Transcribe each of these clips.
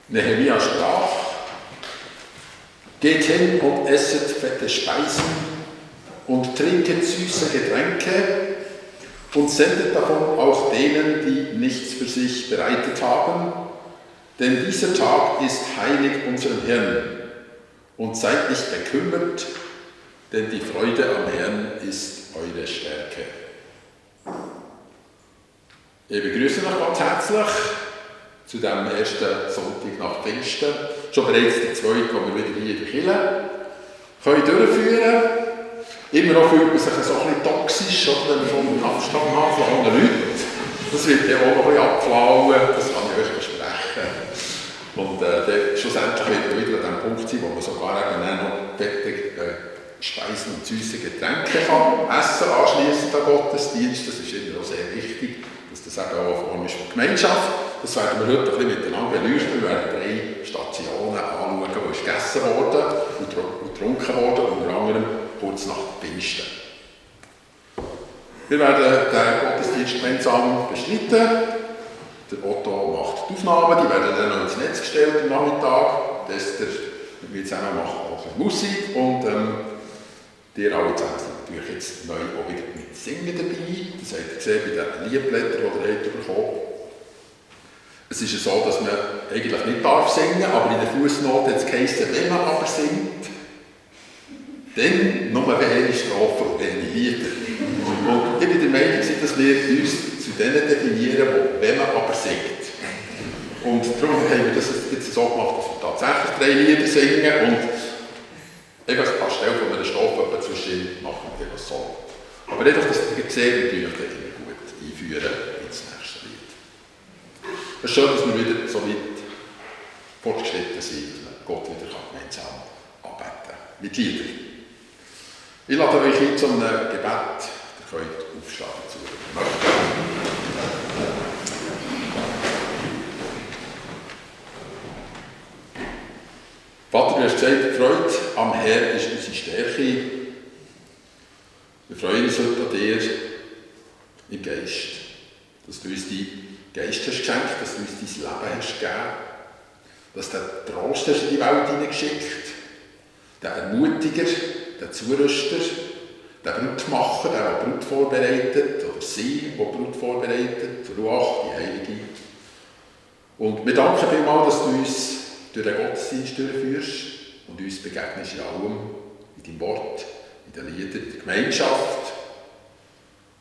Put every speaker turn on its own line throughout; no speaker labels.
Nehemia sprach: Geht hin und esset fette Speisen und trinket süße Getränke und sendet davon auch denen, die nichts für sich bereitet haben, denn dieser Tag ist heilig unserem Herrn. Und seid nicht bekümmert, denn die Freude am Herrn ist eure Stärke. Ich begrüße euch ganz herzlich zu diesem ersten Sonntag nach Pfingsten. Schon bereits der zweite, den wir wieder hier in der Kirche können durchführen. Immer noch fühlt man sich so ein bisschen toxisch, oder, wenn wir schon einen Abstand haben von anderen Leuten. Das wird ja auch noch ein bisschen abflauen, das kann ich euch versprechen. Und schlussendlich wird man wieder an dem Punkt sein, wo man sogar eben noch fette Speisen und süße Getränke kann essen anschliessend an Gottesdienst. Das ist immer auch sehr wichtig, dass das eben auch eine Form ist von Gemeinschaft. Das werden wir heute ein bisschen miteinander beleuchten. Wir werden 3 Stationen anschauen, wo ist gegessen worden und getrunken worden, unter anderem kurz nach Pfingsten. Wir werden den Gottesdienst gemeinsam bestreiten. Der Otto macht die Aufnahmen, die werden dann noch ins Netz gestellt am Nachmittag. Esther mit mir zusammen macht auch Musik und die alle zusammen sind natürlich jetzt neu auch wieder mit Singen dabei. Das habt ihr gesehen bei den Liedblättern, die ihr bekommen habt. Es ist ja so, dass man eigentlich nicht darf singen, aber in der Fußnote hat es geheißen, wenn man aber singt, dann nur eine Strophe und eine Lieder. Und ich bin der Meinung, dass wir uns zu denen definieren, die wenn man aber singt. Und darum haben wir das jetzt so gemacht, dass wir tatsächlich 3 Lieder singen und einfach anstelle von einer Strophe zwischen machen wir das so. Aber einfach, dass ihr seht, wir natürlich gut einführen ins nächste Lied. Es ist schön, dass wir wieder so weit fortgeschritten sind, dass man Gott wieder gemeinsam anbeten kann. Mit Liedern. Ich lade euch ein zu einem Gebet. Ihr könnt aufstehen dazu. Vater, du hast gesagt, Freude am Herrn ist unsere Stärke. Wir freuen uns heute an dir im Geist, dass du uns deinen Geist hast geschenkt, dass du uns dein Leben hast gegeben, dass du den Trost hast in die Welt hineingeschickt, den Ermutiger, den Zurüster, den Brutmacher, der Brut vorbereitet, oder sie, die Brut vorbereitet, Ruach, die Heilige. Und wir danken vielmals, dass du uns durch den Gottesdienst durchführst und uns begegnest in allem, in deinem Wort, in den Liedern, in der Gemeinschaft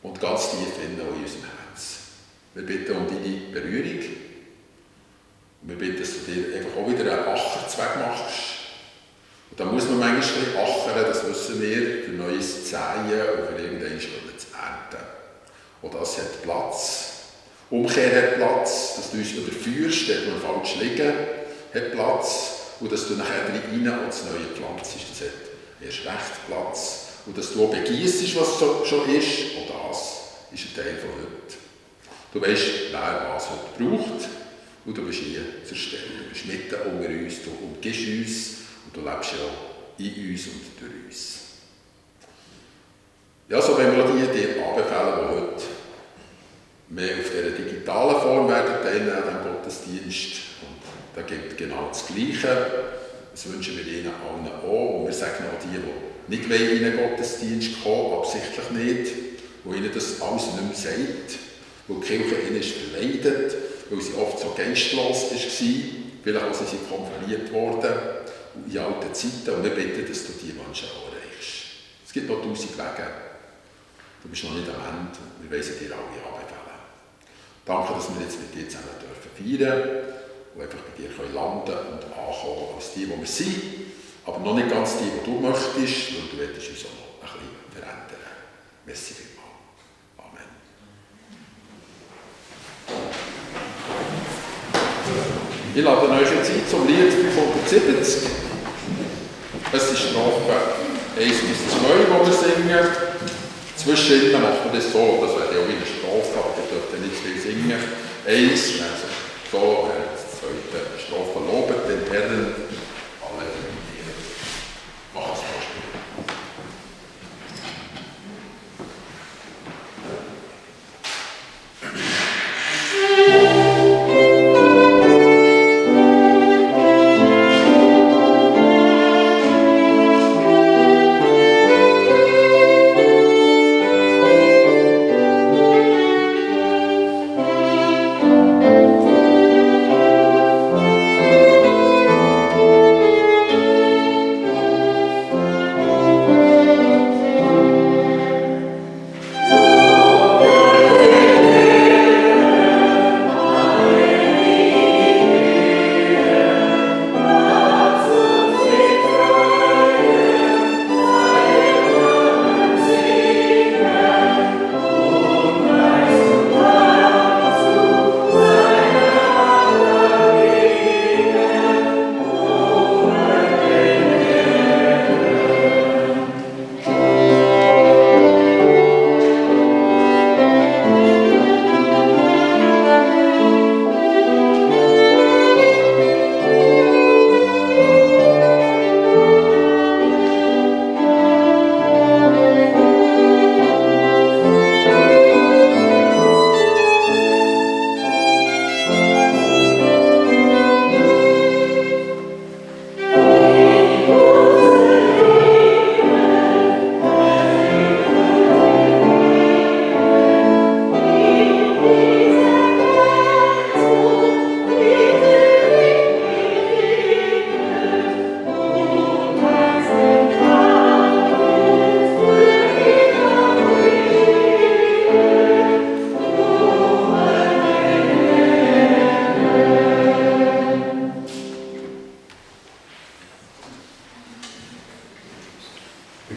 und ganz tief in unserem Herz. Wir bitten um deine Berührung und wir bitten, dass du dir einfach auch wieder einen Ackerzweck machst. Und da muss man manchmal ein bisschen achern, das wissen wir, für neues Säen und für irgendwann zu ernten. Und das hat Platz. Umkehr hat Platz, dass du uns überführst, dort wir falsch liegen, hat Platz. Und dass du nachher rein und das Neue pflanzt, das hat erst recht Platz. Und dass du auch begießt, was schon ist, und das ist ein Teil von heute. Du weißt, wer was heute braucht, und du bist hier zur Stelle. Du bist mitten unter uns, du umgibst uns, und du lebst ja in uns und durch uns. Ja, so wenn wir dir anbefehlen, die heute mehr auf dieser digitalen Form werden teilnehmen an diesem Gottesdienst. Und da gilt genau das Gleiche. Das wünschen wir ihnen allen auch. Und wir sagen auch die nicht in den Gottesdienst kommen, absichtlich nicht, wo ihnen das alles nicht mehr sagt, wo die Kirche ihnen ist verleidet, weil sie oft so geistlos war, vielleicht auch sie konfirmiert worden in alten Zeiten. Und wir bitten, dass du diese Menschen auch erreichst. Es gibt noch 1000 Wege. Du bist noch nicht am Ende. Wir wollen dir alle anbefehlen. Danke, dass wir jetzt mit dir zusammen feiern dürfen und einfach bei dir landen und ankommen als die, die wir sind. Aber noch nicht ganz die du möchtest, weil du willst uns auch noch ein bisschen verändern. Merci vielmals. Amen. Ich lade euch jetzt ein zum Lied 570. Es ist Strophe 1 bis 2, die wir singen. Zwischendrin macht man das so, das wäre ja auch wie eine Strophe, aber ihr dürft ja nicht viel singen. 1, also so, die zweite Strophe lobet den Herrn alle Tiere. Mach es mal spielen.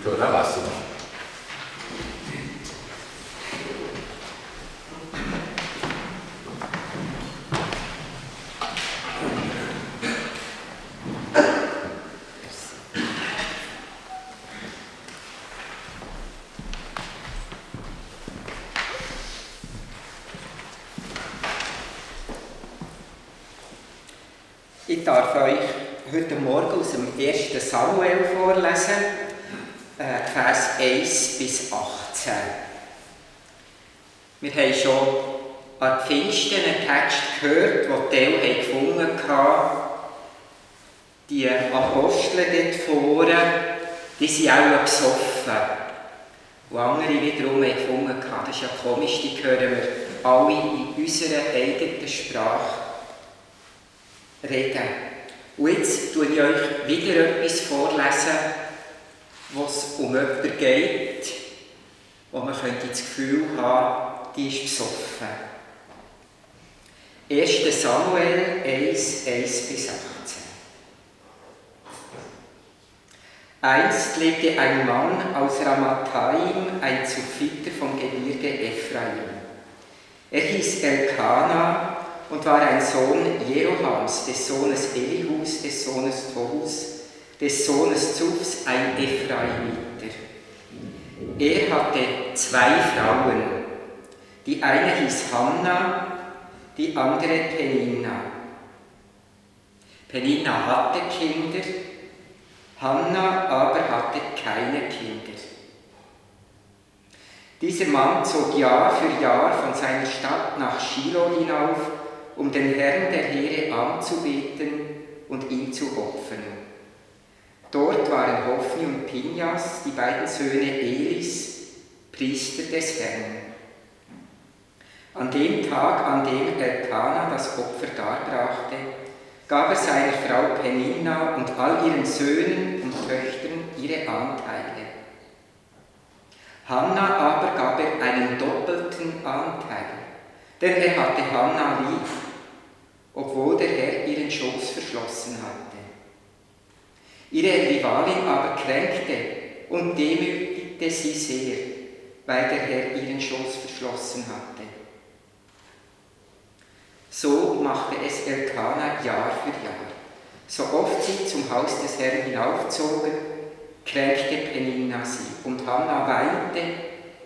hören lesen.
Ich darf euch heute Morgen aus dem 1. Samuel vorlesen, Vers 1 bis 18. Wir haben schon an Pfingsten einen Text gehört, den Teil gefunden haben. Die Apostel dort vorne, die sind auch besoffen. Und andere wiederum haben gefunden, das ist ja komisch, die hören wir alle in unserer eigenen Sprache reden. Und jetzt lese ich euch wieder etwas vorlesen, was um jemanden geht, wo man das Gefühl haben, die ist besoffen. 1. Samuel 1, 1 bis 18. Einst lebte ein Mann aus Ramathaim, ein Zuphiter vom Gebirge Ephraim. Er hieß Elkana und war ein Sohn Jerohams, des Sohnes Elihus, des Sohnes Tohus, des Sohnes Zufs, ein Ephraimiter. Er hatte 2 Frauen. Die eine hieß Hanna, die andere Penina. Penina hatte Kinder, Hanna aber hatte keine Kinder. Dieser Mann zog Jahr für Jahr von seiner Stadt nach Schilo hinauf, um den Herrn der Heere anzubeten und ihm zu opfern. Dort waren Hophni und Pinjas, die beiden Söhne Elis, Priester des Herrn. An dem Tag, an dem Elkana das Opfer darbrachte, gab er seiner Frau Penina und all ihren Söhnen und Töchtern ihre Anteile. Hanna aber gab er einen doppelten Anteil, denn er hatte Hanna lieb, obwohl der Herr ihren Schoß verschlossen hatte. Ihre Rivalin aber kränkte und demütigte sie sehr, weil der Herr ihren Schoß verschlossen hatte. So machte es Elkana Jahr für Jahr. So oft sie zum Haus des Herrn hinaufzogen, kränkte Penina sie, und Hanna weinte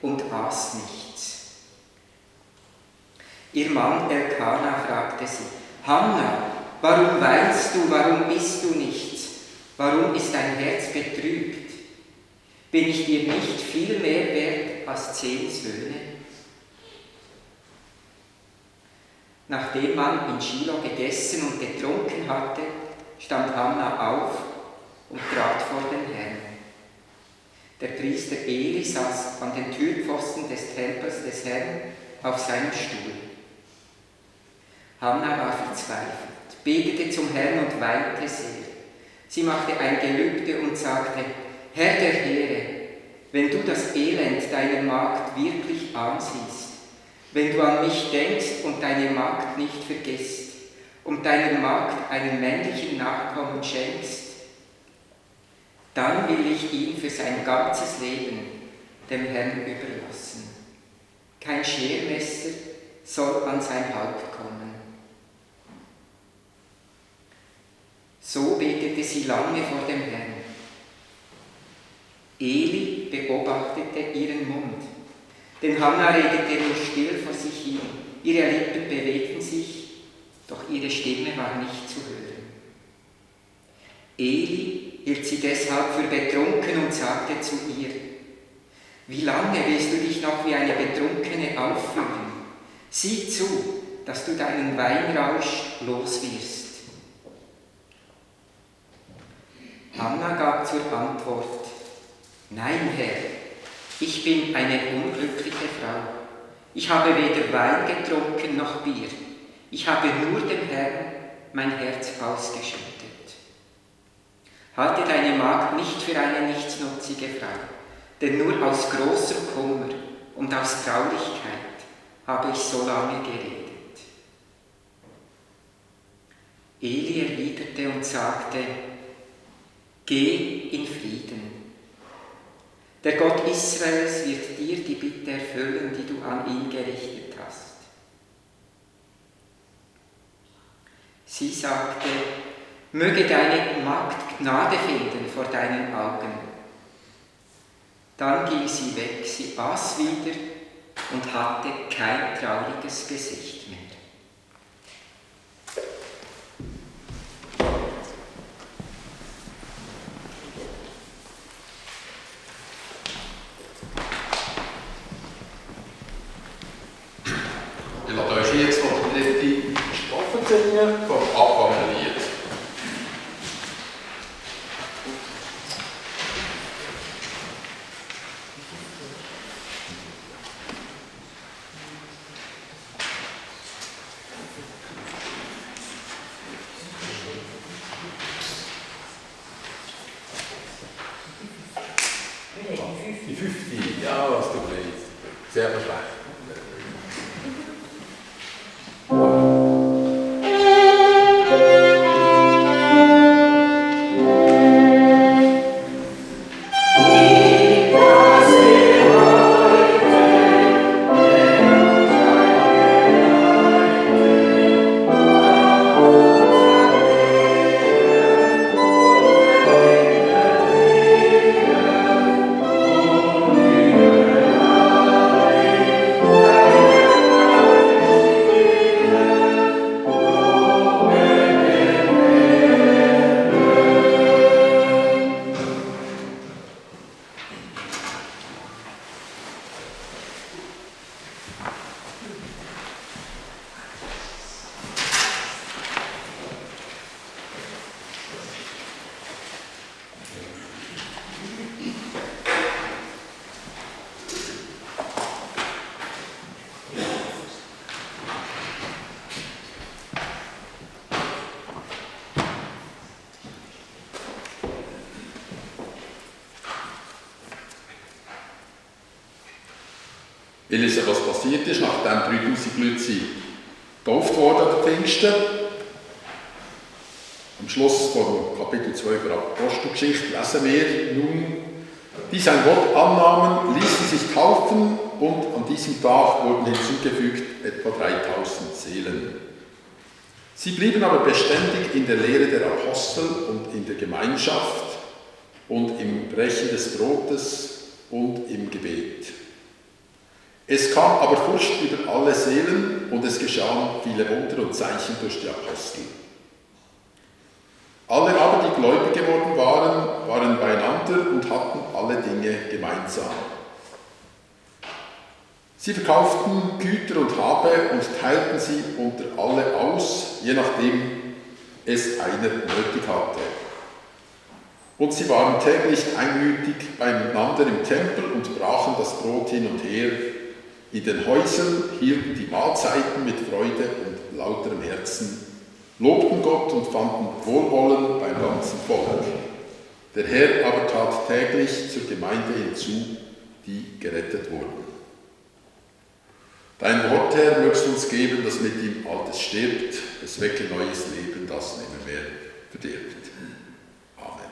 und aß nichts. Ihr Mann Elkana fragte sie: Hanna, warum weinst du, warum isst du nichts? Warum ist dein Herz betrübt? Bin ich dir nicht viel mehr wert als 10 Söhne? Nachdem man in Schilo gegessen und getrunken hatte, stand Hanna auf und trat vor den Herrn. Der Priester Eli saß an den Türpfosten des Tempels des Herrn auf seinem Stuhl. Hanna war verzweifelt, betete zum Herrn und weinte sehr. Sie machte ein Gelübde und sagte: Herr der Heere, wenn du das Elend deiner Magd wirklich ansiehst, wenn du an mich denkst und deine Magd nicht vergisst und deiner Magd einen männlichen Nachkommen schenkst, dann will ich ihn für sein ganzes Leben dem Herrn überlassen. Kein Schermesser soll an sein Haupt kommen. So betete sie lange vor dem Herrn. Eli beobachtete ihren Mund, denn Hanna redete nur still vor sich hin. Ihre Lippen bewegten sich, doch ihre Stimme war nicht zu hören. Eli hielt sie deshalb für betrunken und sagte zu ihr: Wie lange willst du dich noch wie eine Betrunkene aufführen? Sieh zu, dass du deinen Weinrausch los wirst. Hanna gab zur Antwort: Nein, Herr, ich bin eine unglückliche Frau. Ich habe weder Wein getrunken noch Bier. Ich habe nur dem Herrn mein Herz ausgeschüttet. Halte deine Magd nicht für eine nichtsnutzige Frau, denn nur aus großem Kummer und aus Traurigkeit habe ich so lange geredet. Eli erwiderte und sagte: Geh in Frieden. Der Gott Israels wird dir die Bitte erfüllen, die du an ihn gerichtet hast. Sie sagte, möge deine Magd Gnade finden vor deinen Augen. Dann ging sie weg, sie aß wieder und hatte kein trauriges Gesicht mehr.
Ich lade euch jetzt noch die dritte Strophe singen vom Abwandlied. Die 50, ja, was du willst. Sehr schlecht. Wir lesen, was passiert ist, nachdem 3000 Leute getauft wurden an der Pfingsten. Am Schluss von Kapitel 2 der Apostelgeschichte lesen wir nun, die sein Wort annahmen, ließen sich taufen und an diesem Tag wurden hinzugefügt etwa 3000 Seelen. Sie blieben aber beständig in der Lehre der Apostel und in der Gemeinschaft und im Brechen des Brotes und im Gebet. Es kam aber Furcht über alle Seelen und es geschahen viele Wunder und Zeichen durch die Apostel. Alle aber, die gläubig geworden waren, waren beieinander und hatten alle Dinge gemeinsam. Sie verkauften Güter und Habe und teilten sie unter alle aus, je nachdem es einer nötig hatte. Und sie waren täglich einmütig beieinander im Tempel und brachen das Brot hin und her. In den Häusern hielten die Mahlzeiten mit Freude und lauterem Herzen, lobten Gott und fanden Wohlwollen beim ganzen Volk. Der Herr aber tat täglich zur Gemeinde hinzu, die gerettet wurden. Dein Wort, Herr, mögst uns geben, dass mit ihm Altes stirbt, es wecke neues Leben, das nimmermehr verdirbt. Amen.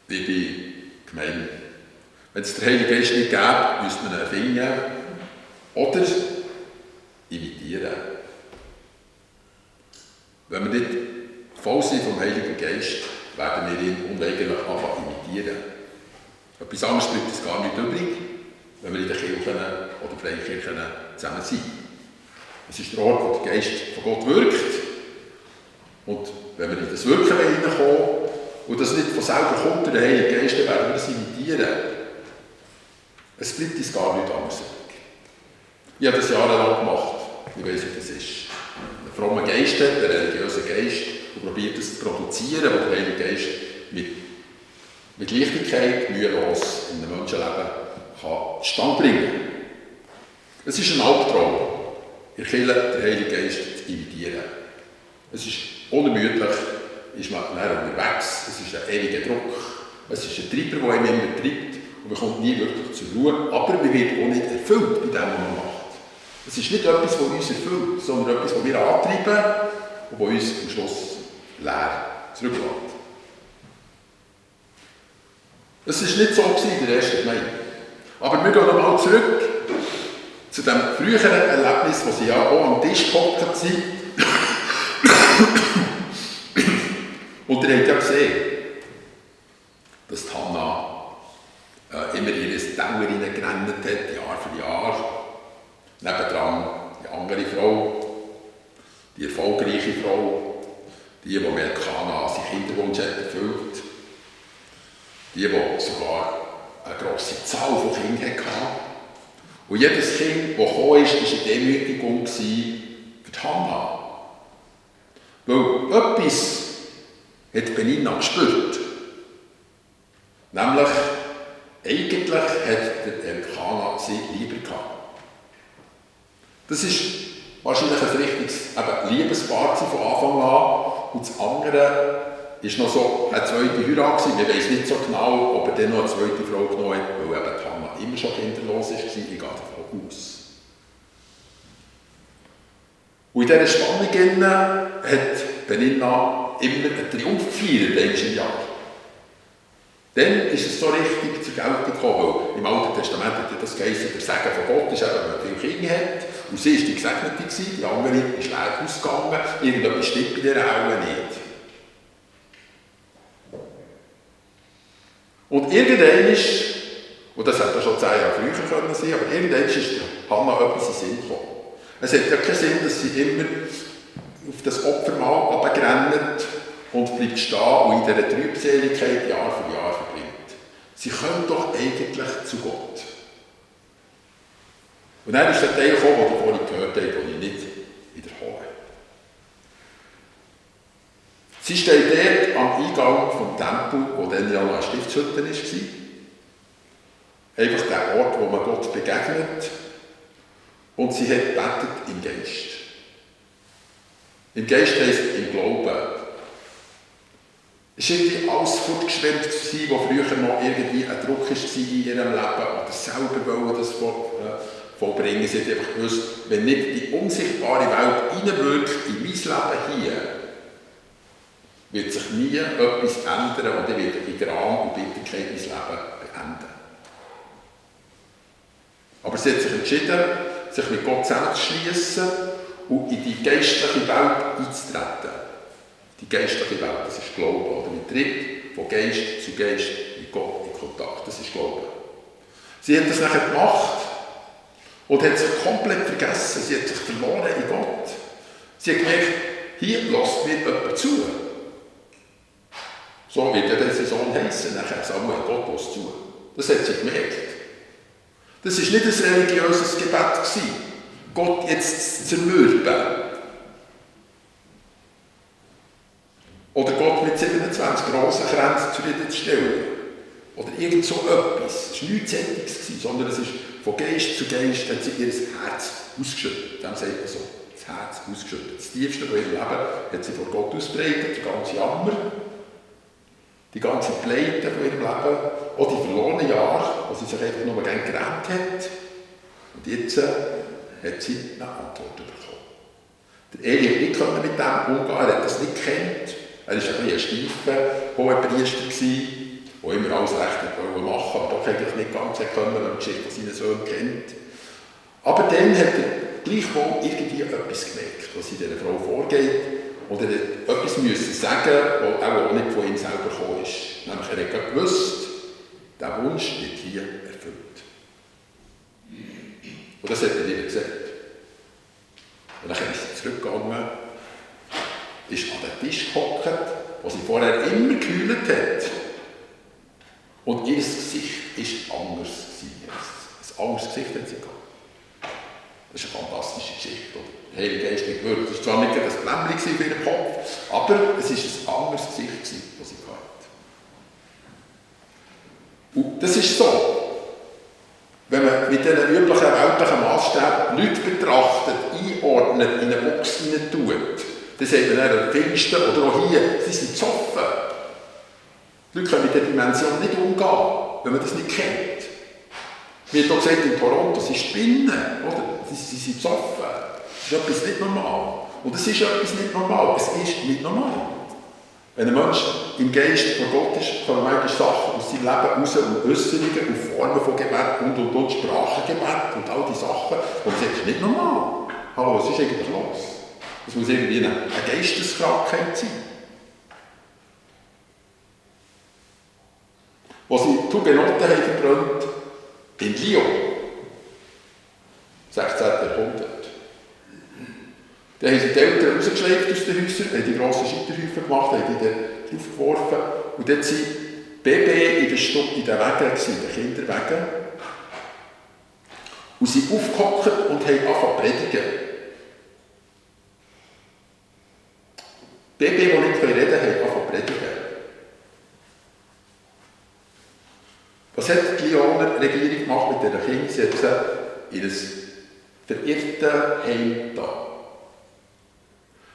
Liebe Gemeinde, wenn es den Heiligen Geist nicht gäbe, müsste man ihn erfinden oder imitieren. Wenn wir nicht voll sind vom Heiligen Geist, werden wir ihn unweigerlich anfangen imitieren. Etwas anderes bleibt uns gar nicht übrig, wenn wir in den Kirchen oder Freikirchen zusammen sind. Es ist der Ort, wo der Geist von Gott wirkt. Und wenn wir in das Wirken hineinkommen und das nicht von selber kommt, der Heilige Geist, dann werden wir es imitieren. Es bleibt uns gar nicht anders übrig. Ich habe das jahrelang gemacht. Ich weiss, wie das ist. Ein frommer Geist hat, ein religiöser Geist, und probiert es zu produzieren, was der Heilige Geist mit Leichtigkeit, mühelos in einem Menschenleben zustande bringen kann. Es ist ein Albtraum, in der Kirche den Heiligen Geist zu imitieren. Es ist unermüdlich, ist man dann unterwegs, es ist ein ewiger Druck, es ist ein Treiber, der einen immer treibt und man kommt nie wirklich zur Ruhe, aber man wird auch nicht erfüllt bei dem, was man macht. Es ist nicht etwas, das uns erfüllt, sondern etwas, das wir antreiben und das uns am Schluss leer zurücklässt. Es war nicht so in der ersten Gemeinde. Aber wir gehen nochmal zurück zu dem früheren Erlebnis, wo sie ja auch am Tisch gehockt sind. Und ihr habt ja gesehen, dass die Hannah immer ihr Dauer reingerannt hat, Jahr für Jahr. Nebendran die andere Frau, die erfolgreiche Frau, die mit Elkanah seinen Kinderwunsch hat erfüllt, die sogar eine grosse Zahl von Kindern hatte. Und jedes Kind, das kam, war eine Demütigung für die Hannah. Weil etwas hat Penina gespürt. Nämlich, eigentlich hat der Elkanah sie lieber gehabt. Das ist wahrscheinlich ein richtiges Liebespaar von Anfang an. Und das andere war noch so eine zweite Heirat. Wir wissen nicht so genau, ob er dann noch eine zweite Frau genommen hat, weil eben die Hannah immer schon kinderlos war. Ich gehe davon aus. Und in dieser Spannung hat Penina immer einen Triumph gefeiert, im Jahr. Dann ist es so richtig zur Geltung gekommen, weil im Alten Testament hat das geheißen, der Segen von Gott ist eben, wenn man viele Kinder hat. Und sie war die Gesegnete, die andere ist leer ausgegangen. Irgendetwas stimmt bei dieser auch nicht. Und irgendwann ist, und das hätte schon 10 Jahre früher können sein, aber irgendwann ist Hannah etwas in den Sinn gekommen. Es hat ja keinen Sinn, dass sie immer auf das Opfermahl runterrennt und bleibt stehen und in dieser Trübseligkeit Jahr für Jahr verbringt. Sie können doch eigentlich zu Gott. Und dann ist der Teil gekommen, den ihr vorhin gehört habt, den ich nicht wiederhole. Sie steht dort am Eingang vom Tempel, wo dann ja noch eine Stiftshütte war. Einfach der Ort, wo man Gott begegnet. Und sie hat gebetet im Geist. Im Geist heisst im Glauben. Es war irgendwie alles fortgeschwemmt, was früher noch irgendwie ein Druck war in ihrem Leben oder selber wollen das vollbringen. Sie hat einfach gewusst, wenn nicht die unsichtbare Welt hineinwirkt in mein Leben hier, wird sich nie etwas ändern und ich werde in Gram und Bitterkeit mein Leben beenden. Aber sie hat sich entschieden, sich mit Gott zusammenzuschliessen und in die geistliche Welt einzutreten. Die geistliche Welt, das ist Glauben. Oder man tritt von Geist zu Geist mit Gott in Kontakt. Das ist Glauben. Sie hat das nachher gemacht und hat sich komplett vergessen. Sie hat sich verloren in Gott. Sie hat gemerkt, hier lässt mir jemand zu. So wird ja dieser Sohn heissen, nachher Samuel, Gott lässt zu. Das hat sie gemerkt. Das war nicht ein religiöses Gebet gewesen, Gott jetzt zu zermürben. Oder Gott mit 27 Rosenkränzen zufriedenzustellen. Oder irgend so etwas. Es war nichts Sättiges, sondern es ist von Geist zu Geist, hat sie ihr Herz ausgeschüttet. Dem sagt man so, das Herz ausgeschüttet. Das Tiefste von ihrem Leben hat sie vor Gott ausbreitet, der ganze Jammer, die ganze Pleite von ihrem Leben, auch die verlorenen Jahre, wo sie sich einfach nur gerne gerannt hat. Und jetzt hat sie eine Antwort bekommen. Der Eli hat nicht mit dem umgehen, er hat das nicht gekannt. Er war ein steifer, hoher Priester, der immer alles recht machen wollte, aber doch eigentlich nicht ganz können, wenn man die Geschichte von seinen Söhnen kennt. Aber dann hat er gleichwohl irgendwie etwas gemerkt, was in dieser Frau vorgeht. Oder er hat etwas müssen sagen, was auch nicht von ihm selber gekommen ist. Nämlich er hat gewusst, der Wunsch wird hier erfüllt. Und das hat er nicht gesagt. Und dann ist sie zurückgegangen, ist an den Tisch gehockt, wo sie vorher immer geheult hat. Und ihr Gesicht war anders. Ein anderes Gesicht hat sie gehabt. Das ist eine fantastische Geschichte. Der Heilige Geist nicht gewürdigt. Es war zwar nicht das Blämmchen für ihren Kopf, aber es war ein anderes Gesicht, das sie hatte. Und das ist so. Wenn man mit diesen üblichen weltlichen Maßstäben Leute betrachtet, einordnet, in eine Box hinein tut, dann sagt man an Pfingsten oder auch hier, sie sind besoffen. Die Leute können mit dieser Dimension nicht umgehen, wenn man das nicht kennt. Wie hat auch gesagt in Toronto, sie spinnen, oder? Sie sind besoffen. Das ist etwas nicht normal. Und es ist etwas nicht normal. Es ist nicht normal. Wenn ein Mensch im Geist von Gott ist, kommen manchmal Sachen aus seinem Leben raus und Äußerungen und Formen von Gebet und Sprachengebet und all die Sachen. Und das ist nicht normal. Hallo, was ist eigentlich los? Das muss irgendwie eine Geisteskrankheit sein. Wo sie die Hugenotten haben verbrannt, in Lyon, 16. Jahrhundert. Dann haben sie die Eltern rausgeschleppt aus den Häusern, haben die grossen Scheiterhäufen gemacht, haben die dann draufgeworfen. Und dort waren Babys in den Wegen, in den Kinderwegen. Und sie aufgehockt und haben angefangen zu predigen. Babys, die nicht reden können, haben angefangen zu predigen. Was hat die Lyoner Regierung gemacht mit diesen Kindern? Sie hat sie in ein verirrtes Heim da.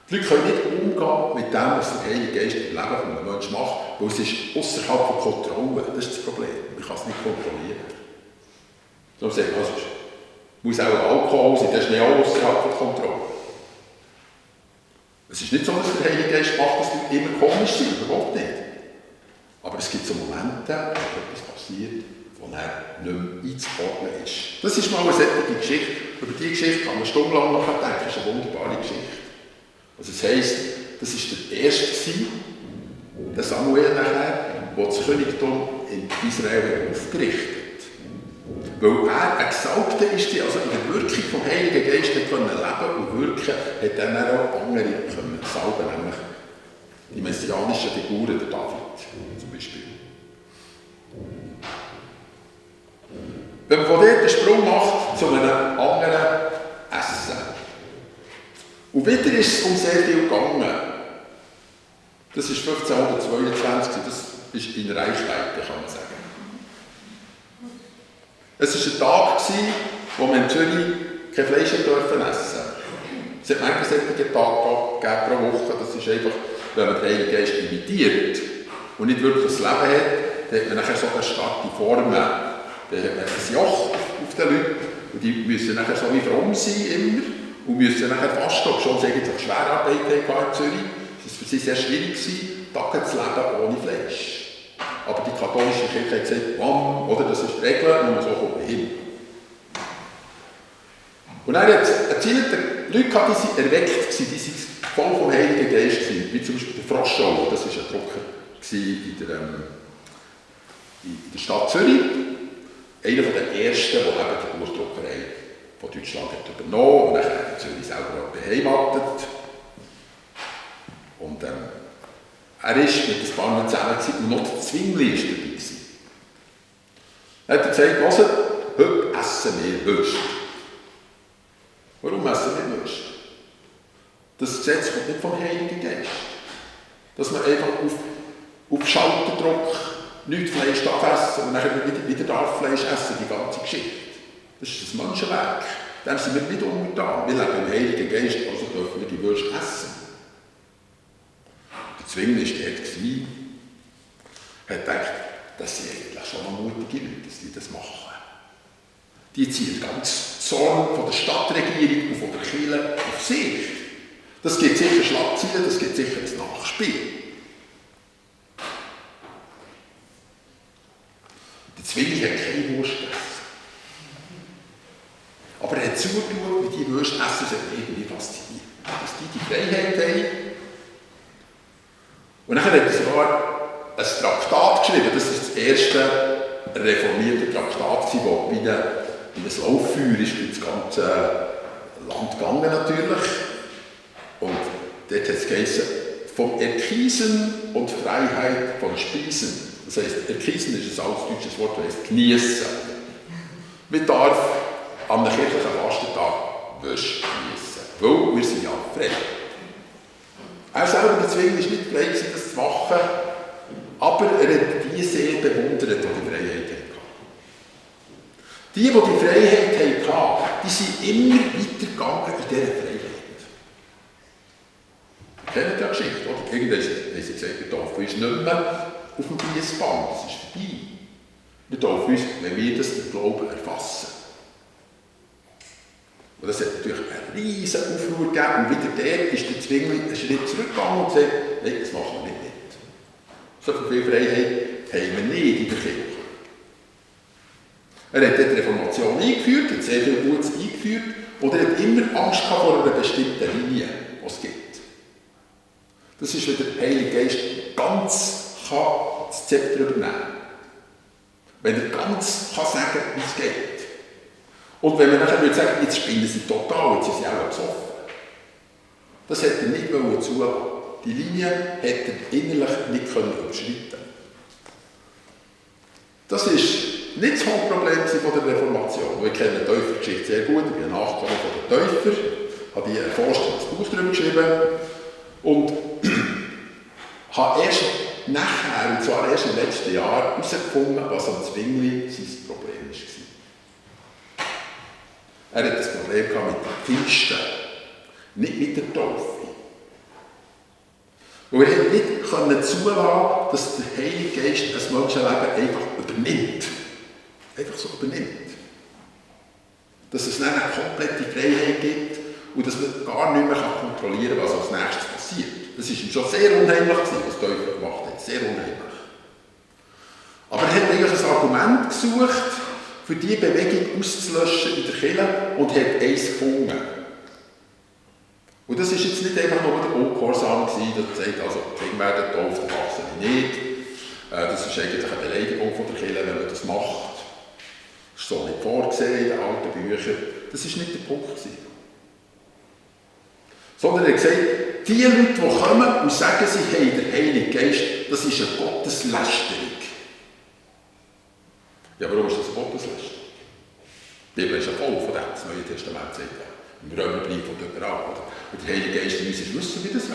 Die Leute können nicht umgehen mit dem, was der Heilige Geist im Leben von einem Menschen macht, weil es ist außerhalb von Kontrolle. Das ist das Problem. Man kann es nicht kontrollieren. So sagt man, es muss auch Alkohol sein, das ist nicht auch außerhalb von Kontrolle. Es ist nicht so, dass der Heilige Geist macht, dass die immer komisch sind, überhaupt nicht. Aber es gibt so Momente, wo etwas passiert, wo er nicht mehr einzuordnen ist. Das ist mal eine solche Geschichte. Über diese Geschichte kann man stundenlang nachdenken. Das ist eine wunderbare Geschichte. Also das heisst, das war der erste, der Samuel nachher, der das Königtum in Israel aufgerichtet hat. Weil er ein Gesalbter ist, also in der Wirkung vom Heiligen Geist leben und wirken, hat dann auch andere salben, nämlich die messianischen Figuren, der David zum Beispiel. Wenn man von dort den Sprung macht zu einem anderen Essen. Und wieder ist es um sehr viel gegangen. Das ist 1522, das ist in Reichweite, kann man sagen. Es war ein Tag, wo man in Zürich kein Fleisch essen durfte. Es hat manchmal solche Tage pro Woche, das ist einfach, wenn man den Heiligen Geist imitiert und nicht wirklich das Leben hat, dann hat man nachher so eine starke Form. Dann hat man ein Joch auf den Leuten und die müssen nachher so wie fromm sein immer und müssen nachher fasten, obwohl sie eigentlich Schwerarbeit hatten in Zürich. Es war für sie sehr schwierig, Tage zu leben ohne Fleisch. Aber die katholische Kirche hat gesagt, oder, das ist die Regel, und so kommt man hin. Und dann hat es Leute gehabt, die waren erweckt, die waren voll vom Heiligen Geist, wie zum Beispiel der Froschau, das war ein Drucker in der Stadt Zürich. Einer der ersten, der die Buchdruckerei von Deutschland hat übernommen und dann in Zürich selber beheimatet. Und er war mit ein paar Leuten zusammen und noch der Zwingli war dabei. Er hat gesagt, hört, heute essen wir Würste. Warum essen wir Würste? Das Gesetz kommt nicht vom Heiligen Geist. Dass man einfach auf Schalterdruck nichts Fleisch darf essen und dann wieder darf Fleisch essen, die ganze Geschichte. Das ist das Menschenwerk. Dem sind wir nicht untertan. Wir leben im Heiligen Geist, also dürfen wir die Würste essen. Der Zwingli war dort. Er hat gedacht, das sind eigentlich schon noch mutige Leute, dass die das machen. Die ziehen ganz Zorn von der Stadtregierung und von der Kirche auf sich. Das gibt sicher Schlagzeilen, das gibt sicher ein Nachspiel. Der Zwingli hat keine Wurst gegessen. Aber er hat zugeschaut, wie die Würste essen, das hat mich irgendwie fasziniert. Dass die Freiheit haben. Und dann hat er sogar ein Traktat geschrieben. Das war das erste reformierte Traktat, das wie ein Lauffeuer ist durch das ganze Land gegangen natürlich. Und dort hat es geheißen, vom Erkiesen und Freiheit von Speisen. Das heisst, Erkiesen ist ein altdeutsches Wort, das heisst geniessen. Man darf an einem kirchlichen Fastentag Würste geniessen, weil wir sind ja frei. Er selber, der Zwingli, war nicht frei, das zu machen, aber er hat die sehr bewundert, die die Freiheit hatten. Die Freiheit hatten, die sind immer weitergegangen in dieser Freiheit. Ihr kennt ja die Geschichte, oder? Irgendwann haben sie gesagt, wir dürfen uns nicht mehr auf dem Giessband, das ist vorbei. Wir dürfen uns, wenn wir das den Glauben erfassen. Und das hat natürlich einen riesen Aufruhr gegeben. Und wieder der ist der Zwingli einen Schritt zurückgegangen und gesagt, nein, das machen wir nicht mit. So viel Freiheit haben wir nicht in der Kirche. Er hat die Reformation eingeführt, hat sehr viel Gutes eingeführt und er hat immer Angst gehabt vor einer bestimmten Linie, die es gibt. Das ist, wenn der Heilige Geist ganz das Zepter übernehmen kann. Wenn er ganz sagen kann, wie es geht. Und wenn man nachher würde sagen, jetzt spinnen sie total, jetzt sind sie auch besoffen. Das hätte er nicht zulassen. Die Linie hätte er innerlich nicht überschreiten können. Das war nicht das Hauptproblem von der Reformation. Wir kennen die Täufergeschichte sehr gut, ich bin ein Nachkomme von den Täufer, habe hier erforscht und ein Buch darüber geschrieben und habe erst nachher, und zwar erst im letzten Jahr, herausgefunden, was am Zwingli sein Problem war. Er hatte das Problem mit den Pfingsten, nicht mit der Taufe. Und er konnte nicht zulassen, dass der Heilige Geist das Menschenleben einfach übernimmt. Einfach so übernimmt. Dass es dann eine komplette Freiheit gibt und dass man gar nicht mehr kontrollieren kann, was als nächstes passiert. Das war ihm schon sehr unheimlich, was die Täufer gemacht haben. Sehr unheimlich. Aber er hat eigentlich ein Argument gesucht, für diese Bewegung auszulöschen in der Kirche und hat eins gefunden. Und das war jetzt nicht einfach nur der Ungehorsam, dass er sagt, also die Kinder werden getauft, die Erwachsene nicht. Das ist eigentlich eine Beleidigung von der Kirche, wenn man das macht. Das ist so nicht vorgesehen in den alten Büchern. Das war nicht der Punkt. Sondern er hat gesagt, die Leute, die kommen und sagen, sie haben den Heiligen Geist, das ist eine Gotteslästerung. Ja, warum ist das eine Gotteslästerung? Die Bibel ist ja voll von dem, das Neue Testament sagt ja. Im Römerbrief und überall. Und der Heilige Geist in uns ist, wissen wir das ja.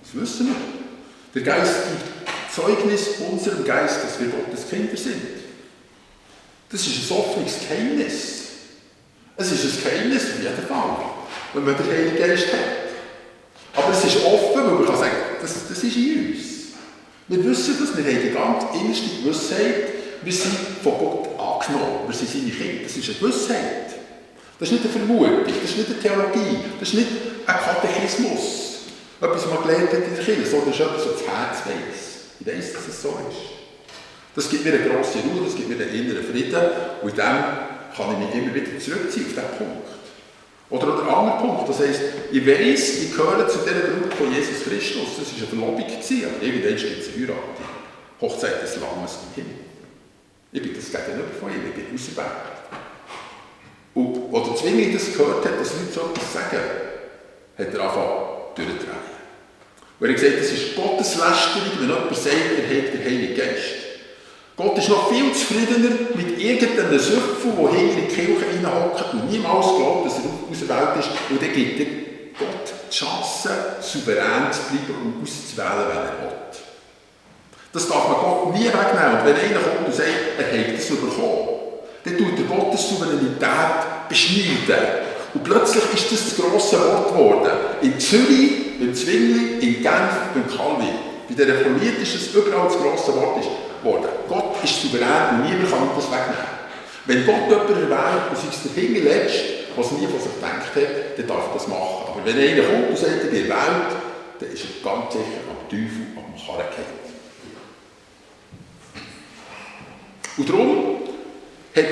Das wissen wir. Der Geist gibt Zeugnis unserem Geist, dass wir Gottes Kinder sind. Das ist ein offenes Geheimnis. Es ist ein Geheimnis in jedem Fall, wenn man den Heiligen Geist hat. Aber es ist offen, weil man kann sagen, das ist in uns. Wir wissen das, wir haben die ganz innerste Gewissheit, wir sind von Gott angenommen, wir sind seine Kinder. Das ist eine Gewissheit. Das ist nicht eine Vermutung, das ist nicht eine Theologie, das ist nicht ein Katechismus, etwas, was man gelernt hat in der Kirche, sondern das ist etwas, was das Herz weiss. Ich weiss, dass es so ist. Das gibt mir eine grosse Ruhe, das gibt mir einen inneren Frieden und in dem kann ich mich immer wieder zurückziehen auf diesen Punkt. Oder der andere Punkt, das heisst, ich weiss, ich gehöre zu dieser Gruppe von Jesus Christus, das war eine Verlobung, aber irgendwann gibt es eine Heirat. Hochzeit des Lammes im Himmel. Ich bin das Gegenüber von ihm, ich bin auserwählt. Und als der Zwingli das gehört hat, dass Leute so etwas sagen, hat er angefangen durchzudrehen. Und er hat gesagt, das ist Gotteslästerung, wenn jemand sagt, er hat den Heiligen Geist. Gott ist noch viel zufriedener mit irgendeinem Süffel, der hinter in die Kirche reinhockt und niemals glaubt, dass er auserwählt ist. Und dann gibt er Gott die Chance, souverän zu bleiben und auszuwählen, wenn er will. Das darf man Gott nie wegnehmen. Und wenn einer kommt und sagt, er hat das bekommen, dann tut er Gottes Souveränität beschneiden. Und plötzlich ist das grosse Wort geworden. In Zürich, im Zwingli, in Genf, beim Calvi. Bei den Reformierten ist es überall das grosse Wort geworden. Gott ist souverän und niemand kann das wegnehmen. Wenn Gott jemanden erwähnt und sei es der Hinterletzte, was nie von sich gedacht hat, dann darf er das machen. Aber wenn einer kommt und sagt, er wird erwähnt, dann ist er ganz sicher am Teufel, am Karren gefallen. Und darum hat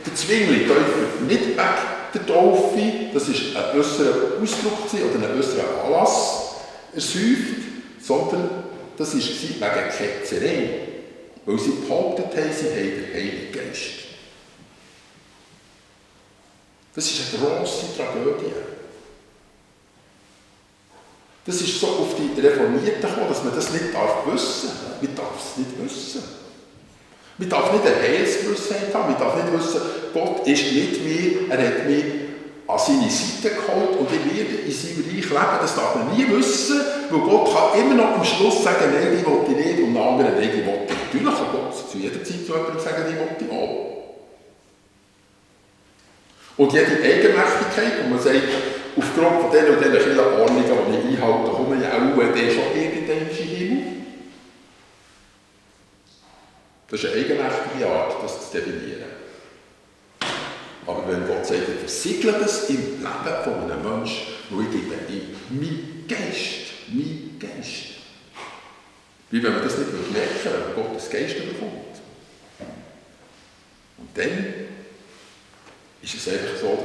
der Zwingli Täufer nicht wegen der Taufe, das war ein äußerer Ausdruck oder ein äußerer Anlass, ersäuft, sondern das war wegen Ketzerei, weil sie behauptet haben, sie haben den Heiligen Geist. Das ist eine grosse Tragödie. Das ist so auf die Reformierten gekommen, dass man das nicht wissen darf. Man darf es nicht wissen. Man darf nicht eine Heilsgewissheit haben, man darf nicht wissen, Gott ist mit mir, er hat mich an seine Seite geholt und ich werde in seinem Reich leben. Das darf man nie wissen, weil Gott kann immer noch am Schluss sagen, nein, die will ich nicht und den anderen, nein, die will ich. Natürlich kann Gott zu jeder Zeit zu jemandem sagen, die will ich auch. Und jede Eigenmächtigkeit, wo man sagt, aufgrund von diesen und diesen vielen Ordnungen, die ich einhalte, komme ich auch schon irgendwann in den Himmel. Das ist eine eigenmächtige Art, das zu definieren. Aber wenn Gott sagt, ich versiegle das im Leben von einem Menschen, wo ich gebe ihm meinen Geist. Wie wenn man das nicht merken würde, wenn man Gottes Geist bekommt. Und dann ist es einfach so,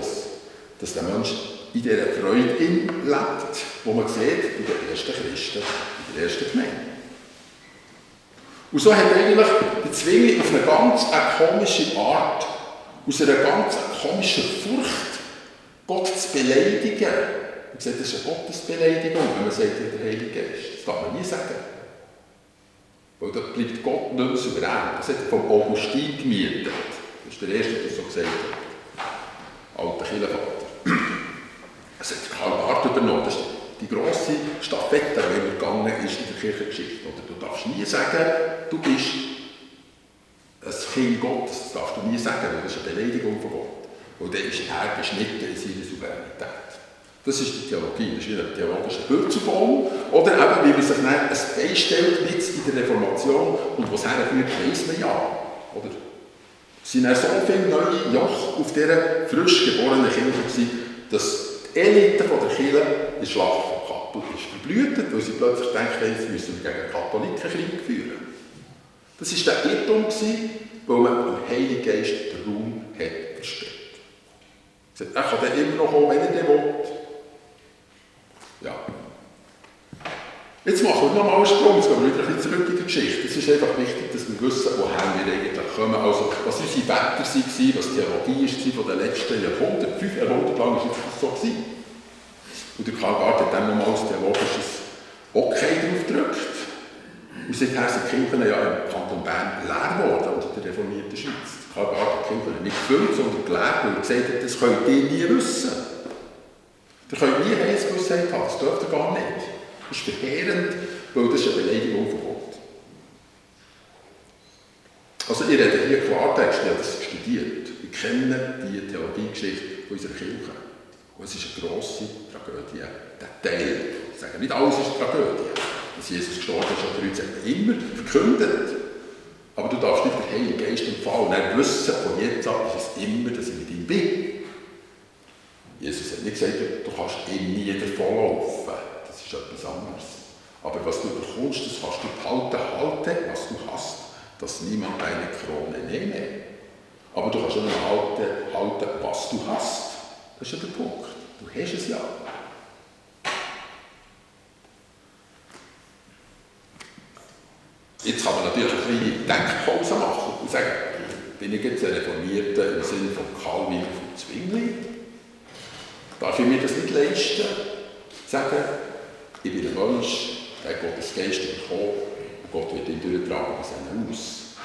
dass der Mensch in dieser Freude lebt, die man sieht in den ersten Christen, in der ersten Gemeinde. Und so hat eigentlich der Zwingli auf eine ganz komische Art, aus einer ganz komischen Furcht, Gott zu beleidigen. Man sagt, das ist eine Gottesbeleidigung, wenn man sagt, der Heilige Geist. Das darf man nie sagen. Weil da bleibt Gott nicht mehr souverän. Das hat er vom Augustin gemietet. Das ist der Erste, der das so gesagt hat. Alter Kirchenvater. Das hat Karl Barth übernommen. Das ist die grosse Stafette, die immer gegangen ist in der Kirchengeschichte. Oder du darfst nie sagen, du bist ein Kind Gottes. Das darfst du nie sagen, weil das ist eine Beleidigung von Gott. Und dann ist er beschnitten in seiner Souveränität. Das ist die Theologie, das ist wie ein theologischer Bürzelbaum. Oder eben, wie man sich dann ein Bein stellt, mit in der Reformation, und was herführt, weiss man ja. Oder? Es waren so viele neue Joch auf dieser frisch geborenen Kirche gewesen, dass die Elite der Kirche in der Schlacht von Kappel ist verblühtet, weil sie plötzlich denken, jetzt müssen wir gegen Katholiken Krieg führen. Das war der Irrtum, weil man dem Heiligen Geist den Raum hat versperrt. Er kann dann immer noch kommen, wenn er den will. Ja. Jetzt machen wir nochmal einen Sprung, jetzt gehen wir wieder ein bisschen zurück in die Geschichte. Es ist einfach wichtig, dass wir wissen, woher wir eigentlich kommen. Also, was unsere Väter waren, was die Theologie war von den letzten Jahrhunderten. 5 Jahrhunderte lang war es so gewesen. Und der Karl Barth hat dann nochmal ein theologisches Okay drauf gedrückt. Und seither sind die Kirchen ja im Kanton Bern leer geworden, unter der reformierten Schweiz. Karl Barth hat die Kirchen nicht gefüllt, sondern gelehrt, weil er gesagt hat, das könnt ihr nie wissen. Ihr könnt nie Heilsgewissheit haben, das dürft ihr gar nicht. Das ist verheerend, weil das ist eine Beleidigung von Gott. Also ich rede hier Klartext, ich habe das studiert. Wir kennen die Theologiegeschichte unserer Kirche. Und es ist eine grosse Tragödie, der Teil. Ich sage nicht alles ist eine Tragödie. Dass Jesus gestorben ist an der Kreuz, hat man immer verkündet. Aber du darfst nicht den Heiligen Geist empfangen und dann wissen, von jetzt an ist es immer, dass ich mit ihm bin. Jesus hat nicht gesagt, du kannst ihm nie davonlaufen. Das ist etwas anderes. Aber was du bekommst, das kannst du behalten, was du hast, dass niemand deine Krone nehme. Aber du kannst auch noch halten, was du hast. Das ist ja der Punkt. Du hast es ja. Jetzt kann man natürlich eine kleine Denkpause machen und sagen, bin ich jetzt ein Reformierter im Sinne von Calvin und Zwingli? Darf ich mir das nicht leisten? Sagen, ich bin ein Mensch, der hat Gottes Geist bekommen und Gott wird ihn durchtragen bis einen aus.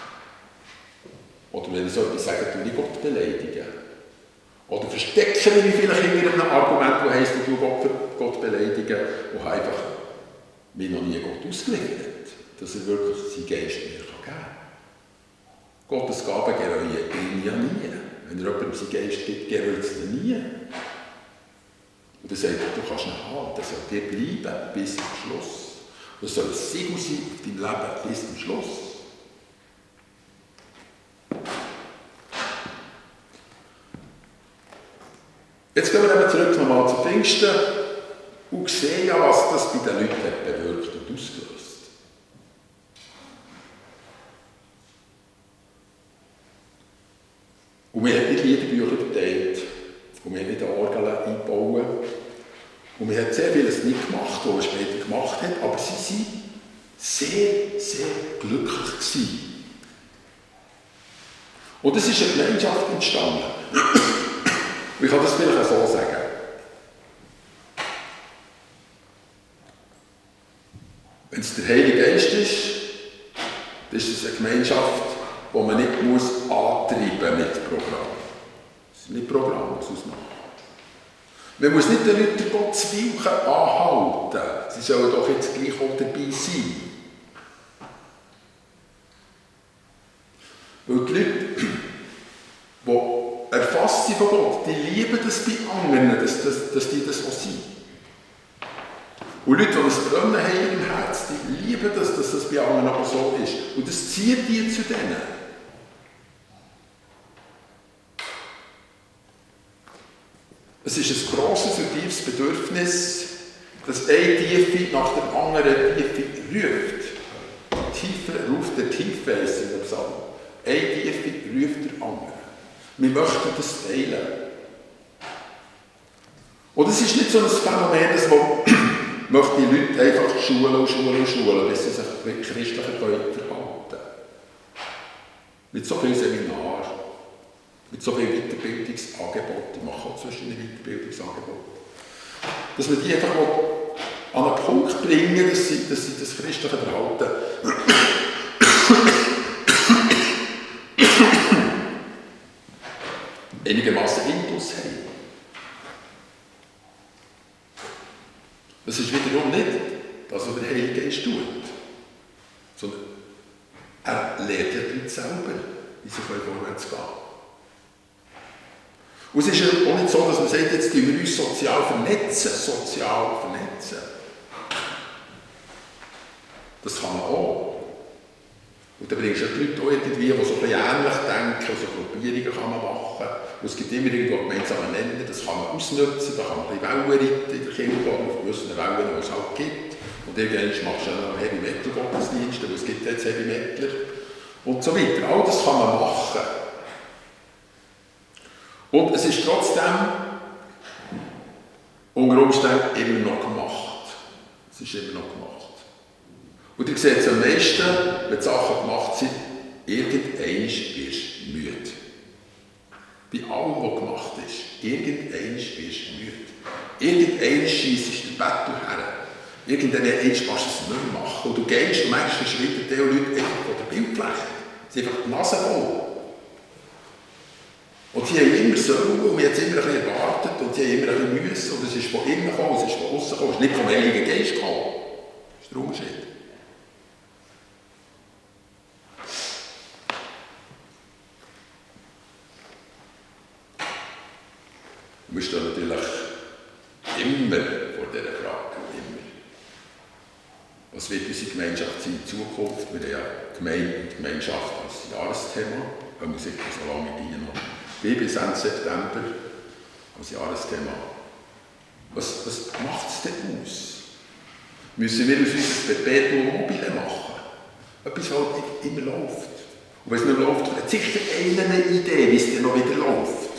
Oder wenn ich so etwas sage, tue ich Gott beleidigen. Oder verstecke ich mich vielleicht hinter einem Argument, das heisst, ich tue Gott beleidigen und habe einfach mir noch nie Gott ausgeliefert, dass er wirklich seinen Geist mir geben kann. Gottes Gaben gereuen ihn ja nie. Wenn er jemandem seinen Geist gibt, gereut es ihn nie. Und er sagt, du kannst ihn haben, das soll dir bleiben bis zum Schluss. Das soll ein Siegel sein auf deinem Leben bis zum Schluss. Jetzt gehen wir eben zurück nochmal zu Pfingsten und sehen ja, was das bei den Leuten hat bewirkt und ausgelöst. Und wir haben nicht Liederbücher verteilt und wir haben nicht Orgeln eingebaut. Und wir haben sehr vieles nicht gemacht, was er später gemacht hat, aber sie waren sehr, sehr glücklich gewesen. Und es ist eine Gemeinschaft entstanden. Ich kann das vielleicht auch so sagen. Wenn es der Heilige Geist ist, dann ist es eine Gemeinschaft, die man nicht antreiben mit Programm. Es ist nicht Programm, was ausmacht. Man muss nicht den Leuten Gottes Willen anhalten. Sie sollen doch jetzt gleich auch dabei sein. Weil die Leute, die erfasst sind von Gott, die lieben das bei anderen, dass die das auch sind. Und Leute, die ein Brennen haben im Herz, die lieben das, dass das bei anderen aber so ist. Und das zieht die zu denen. Es ist ein grosses und tiefes Bedürfnis, dass eine Tiefe nach der anderen Tiefe ruft. der Tiefe ist in der Psalm. Eine Tiefe ruft der andere. Wir möchten das teilen. Und es ist nicht so ein Phänomen, dass man möchte die Leute einfach schulen, bis sie sich christlicher verhalten können. Mit so vielen Seminaren, mit so vielen Weiterbildungsangeboten, ich mache auch verschiedene Weiterbildungsangebote, dass wir die einfach an einen Punkt bringen, dass sie das christliche Verhalten einigermaßen Intus haben. Das ist wiederum nicht das, was der Heilige Geist tut, sondern er lehrt die Leute selber, wie sie vorwärts gehen. Und es ist ja auch nicht so, dass man sagt, jetzt tun wir uns sozial vernetzen. Das kann man auch. Und dann bringst du die Leute auch irgendwie, die so ein bisschen ähnlich denken, so Gruppierungen kann man machen. Und es gibt immer irgendwo gemeinsame Nenner, das kann man ausnutzen, da kann man ein bisschen Wellen reiten in der Kirche, auf gewissen Wellen, die es halt gibt. Und irgendwann machst du dann noch Heavy Metal Gottesdienste, weil es gibt jetzt Heavy Metaler und so weiter. All das kann man machen. Und es ist trotzdem unter Umständen immer noch gemacht. Es ist immer noch gemacht. Und ihr seht es am meisten, wenn die Sachen gemacht sind, irgendwann wirst du müde. Bei allem, was gemacht ist, irgendwann wirst du müde. Irgendwann scheissest du den Bettel her. Irgendwann kannst du es nicht mehr machen. Und du gehst und manchmal verschwinden die Leute einfach von der Bildfläche. Sie sind einfach die Nase voll. Und sie haben immer sollen und wir haben es immer ein bisschen erwartet und sie haben immer ein bisschen müssen. Und es ist von innen gekommen, es ist von außen gekommen, es ist nicht vom Heiligen Geist gekommen. Das ist der Unterschied. Wir stehen natürlich immer vor dieser Frage. Immer. Was wird unsere Gemeinschaft sein in Zukunft? Wir haben ja Gemeinde und Gemeinschaft als Jahresthema. Wenn wir sicher so lange gehen noch. Bis Ende September als Jahresthema. Was macht es denn aus? Müssen wir aus unserem Perpetuum mobile machen? Etwas, was halt immer läuft. Und wenn es nicht läuft, hat sicher eine Idee, wie es dann noch wieder läuft.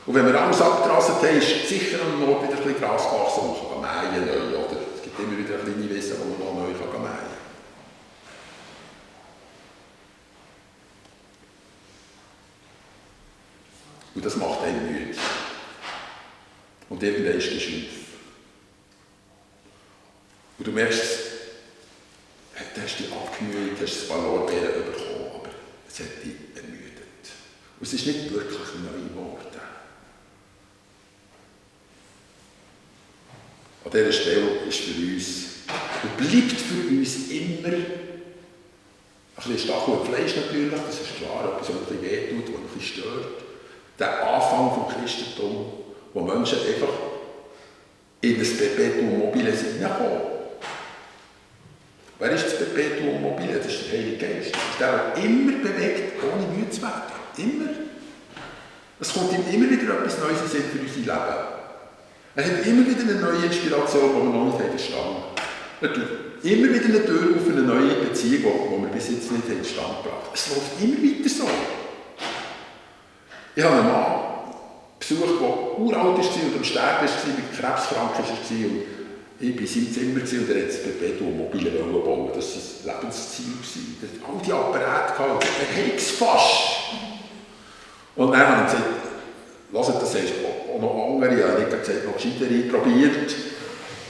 Und wenn wir alles abgerasselt haben, ist sicher am Nord wieder ein bisschen Gras gewachsen, und man kann mähen neu, oder? Es gibt immer wieder kleine Wiesen, wo man noch neu mähen kann. Und das macht einen müde. Und irgendwann ist es schief. Und du merkst, du hast dich abgemüht, du hast ein paar Lorbeeren bekommen, aber es hat dich ermüdet. Und es ist nicht wirklich neu geworden. An dieser Stelle ist für uns und bleibt für uns immer ein bisschen Stachel und Fleisch natürlich, das ist klar, etwas, was ein bisschen wehtut, was ein bisschen stört. Der Anfang vom Christentum, wo Menschen einfach in das Perpetuum mobile hineinkommen. Wer ist das Perpetuum mobile? Das ist der Heilige Geist. Das ist der, der immer bewegt, ohne müde zu werden. Immer. Es kommt ihm immer wieder etwas Neues in Sinn für unser Leben. Er hat immer wieder eine neue Inspiration, die wir noch nicht verstanden haben. Er tut immer wieder eine Tür auf eine neue Beziehung, die wir bis jetzt nicht in Stand gebracht haben. Es läuft immer weiter so. Ich habe einen Mann besucht, der uralt war und am Sterben war, mit krebskrank war. Und ich war in seinem Zimmer und er hat das Perpetuum mobile bauen. Das war sein Lebensziel. Er hatte all die Apparate gehabt. Er hat es fast. Und dann habe ich gesagt, lasst, das hast auch noch andere. Ich habe nicht gesagt, noch gescheitere probiert.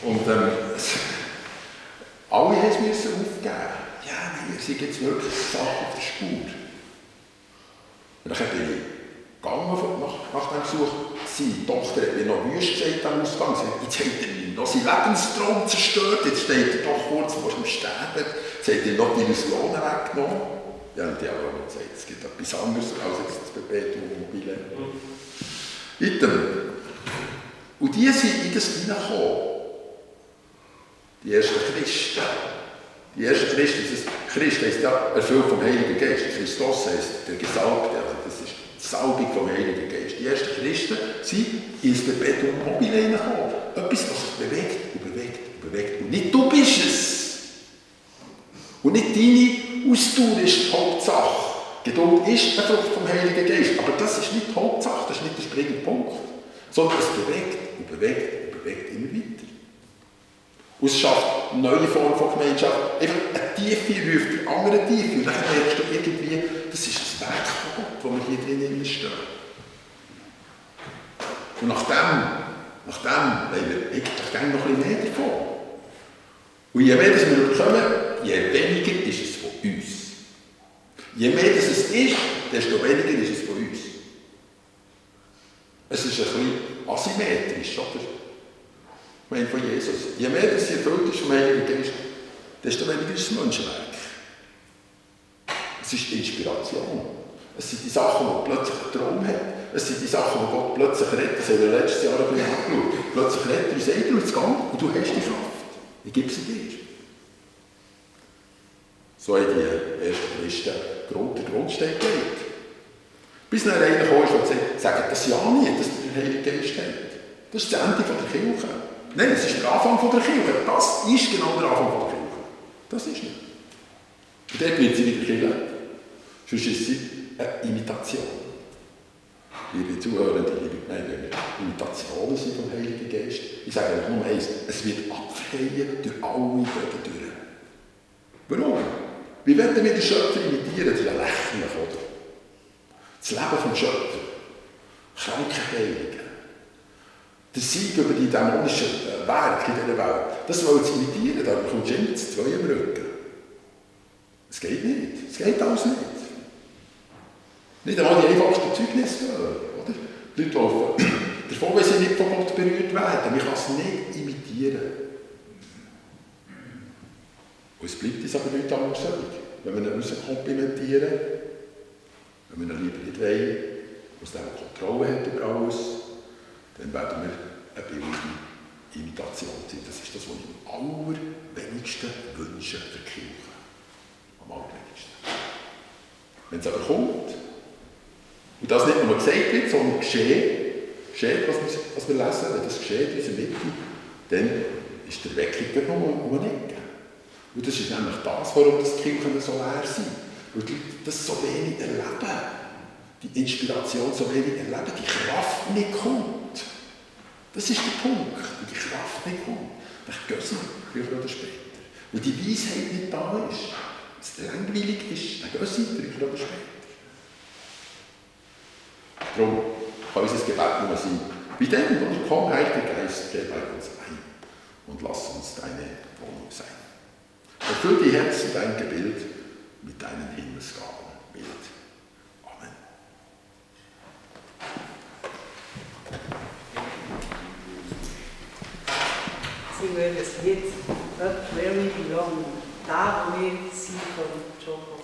Und alle mussten es aufgeben. Ja, nein, wir sind jetzt wirklich Sache auf der Spur. Und dann bin ich gegangen nach dem Besuch. Seine Tochter hat mir noch wüst gesagt am Ausgang. Sie hat gesagt, jetzt hat er noch seinen Lebenstraum zerstört. Jetzt steht er doch kurz vor dem Sterben. Jetzt hat er noch die Illusionen weggenommen. Ja, und die haben auch noch gesagt, es gibt etwas anderes als das Perpetuum mobile. Und die sind in das hineingekommen. Die ersten Christen. Die ersten Christen, Christ heisst ja erfüllt vom Heiligen Geist. Christus heisst der Gesalbte, also das ist die Salbung vom Heiligen Geist. Die ersten Christen sind ins Perpetuum mobile hineingekommen. Etwas, was sich bewegt und bewegt und bewegt. Und nicht du bist es. Und Und nicht deine Ausdauer ist die Hauptsache. Geduld ist eine Frucht vom Heiligen Geist, aber das ist nicht die Hauptsache, das ist nicht der springende Punkt. Sondern es bewegt und bewegt und bewegt immer weiter. Und es schafft eine neue Form von Gemeinschaft. Einfach eine Tiefe ruft die andere Tiefe. Und dann merkst du irgendwie, das ist das Werk von Gott, wo wir hier drinnen stehen. Und nach dem wollen wir eigentlich gerne noch ein bisschen mehr davon. Und je mehr das wir bekommen, je weniger ist es von uns. Je mehr das es ist, desto weniger ist es von uns. Es ist ein bisschen asymmetrisch, oder? Ich meine von Jesus. Je mehr das erfüllt ist vom Heiligen Geist, desto weniger ist es Menschenwerk. Es ist Inspiration. Es sind die Sachen, die plötzlich einen Traum hat. Es sind die Sachen, die Gott plötzlich rettet. Das haben wir letztes Jahr ein bisschen angeschaut. Plötzlich rettet er uns, sagt er, jetzt geh und du hast die Kraft. Ich gebe sie dir. So haben die ersten Christen den Grundstein gelegt. Bis dann einer kam und sagt das ja nicht, dass der Heilige Geist hat. Das ist das Ende der Kirche. Nein, es ist der Anfang der Kirche. Das ist genau der Anfang der Kirche. Das ist nicht. Und dort wird sie wieder Kirche. Sonst ist sie eine Imitation. Liebe Zuhörende, liebe Gemeinde, wenn wir Imitationen sind vom Heiligen Geist, ich sage euch nur eins, es wird abfallen durch alle Wege durch. Warum? Wie wollen wir den Schöpfer imitieren? Das ist ja lächerlich, oder? Das Leben vom Schöpfer, Krankenheiligen, der Sieg über die dämonischen Werke in dieser Welt, das wollen sie imitieren, da bekommst du immer das Zwei im Rücken. Es geht nicht, es geht alles nicht. Nicht einmal die einfachsten Zeugnisse, oder? Die Leute laufen davon, wenn sie nicht von Gott berührt werden. Man kann es nicht imitieren. Und es bleibt uns aber nicht anders übrig. Wenn wir ihn rauskomplimentieren, wenn wir ihn lieber nicht wollen, aus dem Kontrolle hat über alles, dann werden wir eine billige Imitation sein. Das ist das, was ich am allerwenigsten wünsche für die Kirche. Am allerwenigsten. Wenn es aber kommt, und das nicht nur gesagt wird, sondern geschieht, was wir lesen, wenn das geschieht in unserer Mitte, dann ist der Weckung noch um eine Ecke. Und das ist nämlich das, warum die Kirchen so leer sind. Weil die Leute das so wenig erleben. Die Inspiration so wenig erleben, die Kraft nicht kommt. Das ist der Punkt, wenn die Kraft nicht kommt. Dann gehen sie früher oder später. Weil die Weisheit nicht da ist, wenn es langweilig ist, dann gehen sie früher oder später. Darum kann unser Gebet nur sein, wie denn, komm, Heiliger Geist, geh bei uns ein und lass uns deine Wohnung sein. Erfüll die Herzen dein Gebild mit deinen Himmelsgaben mild. Amen.
Singen wir das Lied Up Where We Belong, da wo wir sind von John Cocker.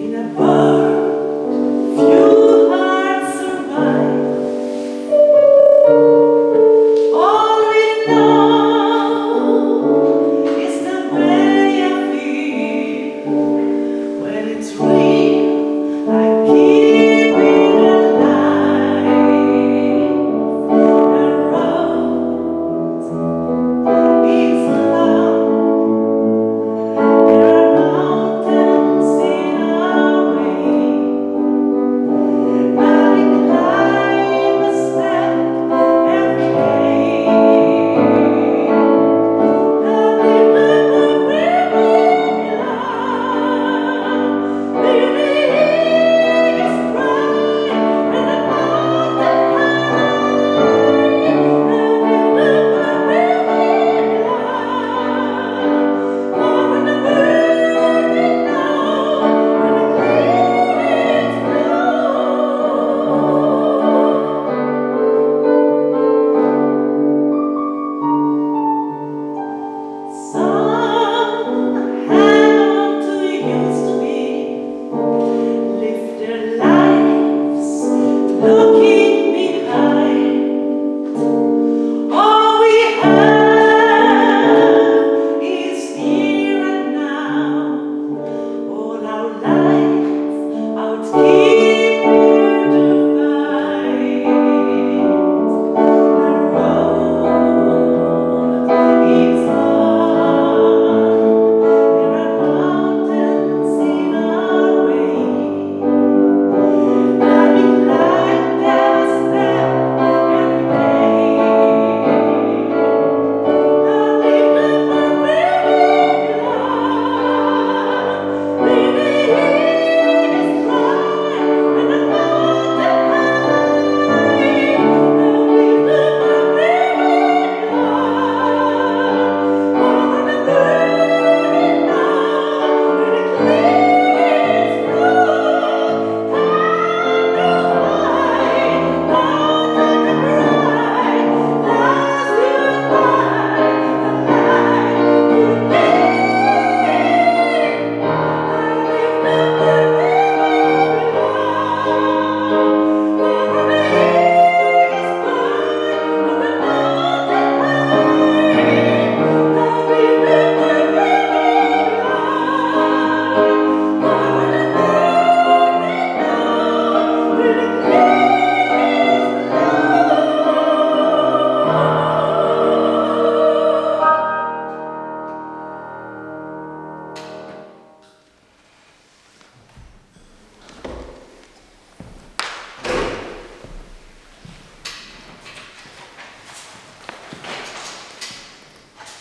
In a bar, few hearts survive.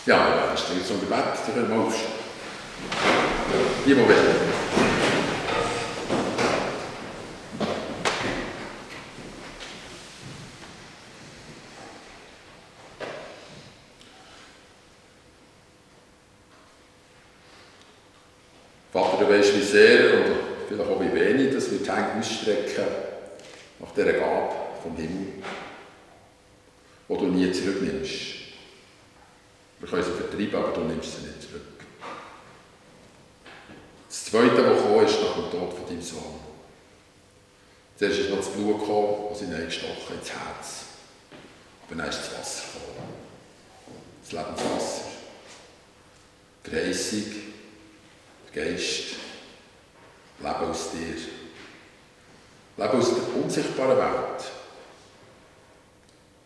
Ja, wir werden stehen zum Gebet, dann können wir aufstehen. Die wollen. Vater, du weisst, wie sehr und vielleicht auch wie wenig, dass wir die Hände ausstrecken nach dieser Gabe vom Himmel, die du nie zurücknimmst. Wir können sie vertreiben, aber du nimmst sie nicht zurück. Das Zweite, was kam, ist nach dem Tod von deinem Sohn. Zuerst ist noch das Blut gekommen, das ihn eingestochen ins Herz. Aber dann ist das Wasser gekommen. Das Lebenswasser. Die Verheißung. Geist, Leben aus dir. Leben aus der unsichtbaren Welt.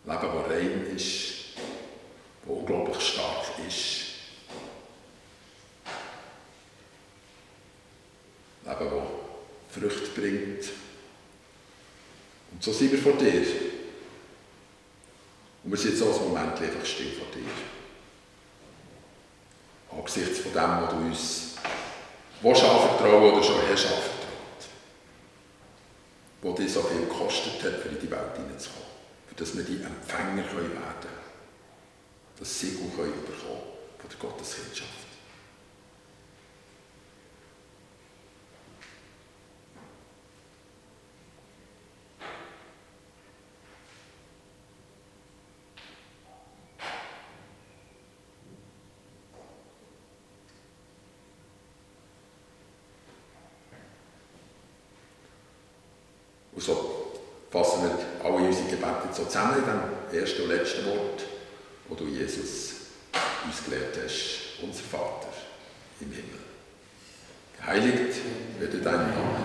Leben, das rein ist, das unglaublich stark ist. Leben, das Früchte bringt. Und so sind wir vor dir. Und wir sind jetzt auch ein Moment einfach still vor dir. Angesichts von dem, was du uns anvertrauen oder schon hast anvertraut. Wo dir so viel gekostet hat, für in die Welt hineinzukommen. Für dass wir die Empfänger werden können. Das Siegel können bekommen von der Gotteskindschaft. Und so fassen wir alle unsere Gebete so zusammen in dem ersten und letzten Wort, wo du Jesus uns gelehrt hast, unser Vater im Himmel. Geheiligt werde dein Name,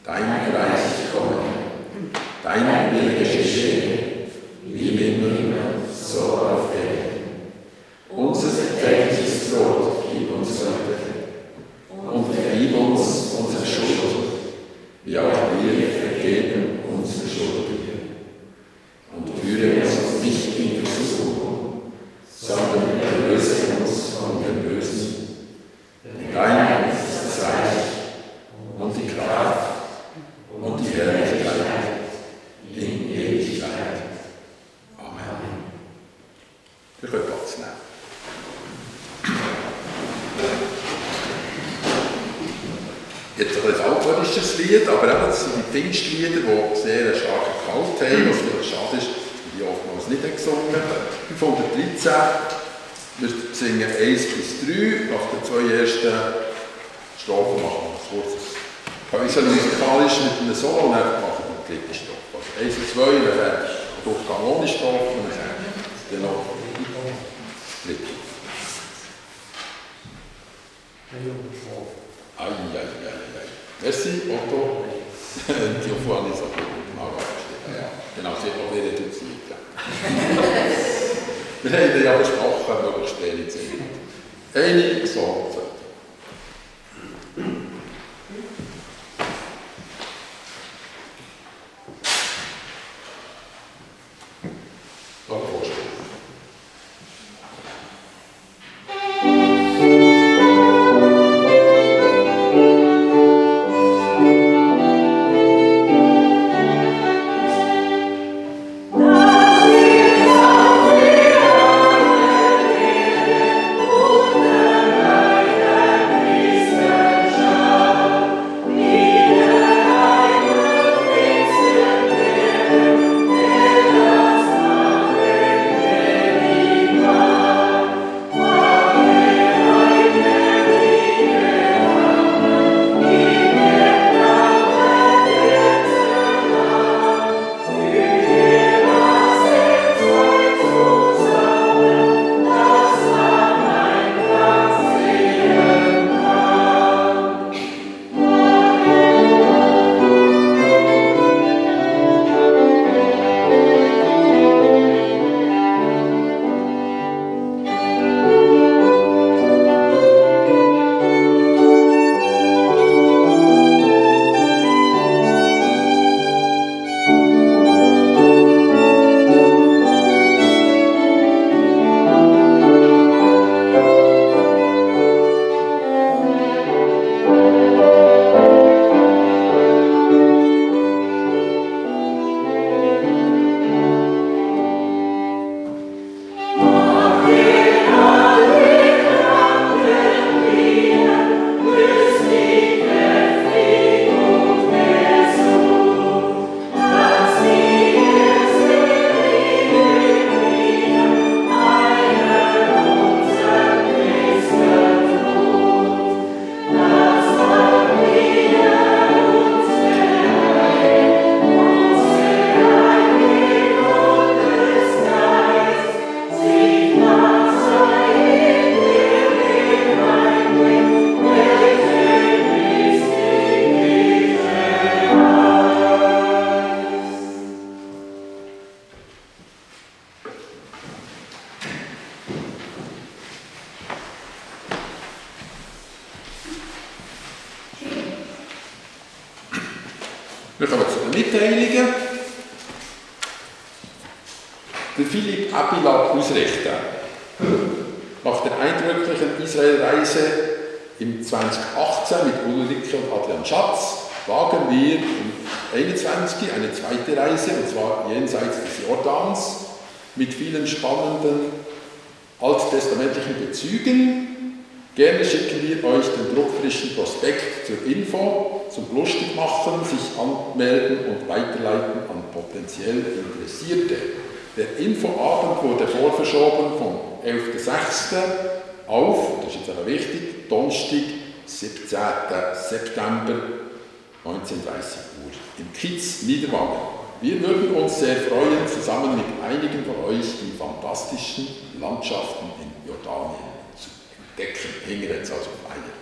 dein Reich komme, dein Wille geschehe, wie im Himmel, so auf Erden. Unser tägliches Brot gib uns heute und vergib uns unsere Schuld, wie auch wir vergeben unsere Schuldigen. Und führe uns nicht in Versuchung, sondern erlöse uns von dem Bösen. Denn dein ist das Reich und die Kraft und die Herrlichkeit in Ewigkeit. Amen. Wir können Platz nehmen. Jetzt ein altmodisches Lied, aber eben, das sind die Pfingstlieder, die sehr einen starken Gehalt haben, was vielleicht schade ist, dass die oftmals nicht gesungen haben. 513, wir singen 1 bis 3, nach den 2 ersten Strophen machen wir ein kurzes Päuschen musikalisch mit einem Solo und dann machen wir die dritte Strophe. Also 1 und 2, wir werden Durchgang ohne Strophe und dann noch die dritte. Merci, Otto. Die vorne ist auch gut. Ja, genau, sie hat noch nicht reduziert. Wir haben ja besprochen, möglichst wenig zu sehen. Eine Sorte.
Amen.
Wir kommen zu den Mitteilungen. Der Philipp Abila ausrichten. Nach der eindrücklichen Israelreise im 2018 mit Ulrike und Adrian Schatz wagen wir im 21 eine zweite Reise, und zwar jenseits des Jordans, mit vielen spannenden alttestamentlichen Bezügen. Gerne schicken wir euch den druckfrischen Prospekt zur Info, zum Lustigmachen, sich anmelden und weiterleiten an potenziell Interessierte. Der Infoabend wurde vorverschoben vom 11.06. auf, das ist jetzt aber wichtig, Donnerstag, 17. September, 19:30 Uhr, im Kiez Niederwangen. Wir würden uns sehr freuen, zusammen mit einigen von euch die fantastischen Landschaften in Jordanien zu entdecken. Hängen jetzt also Flyer.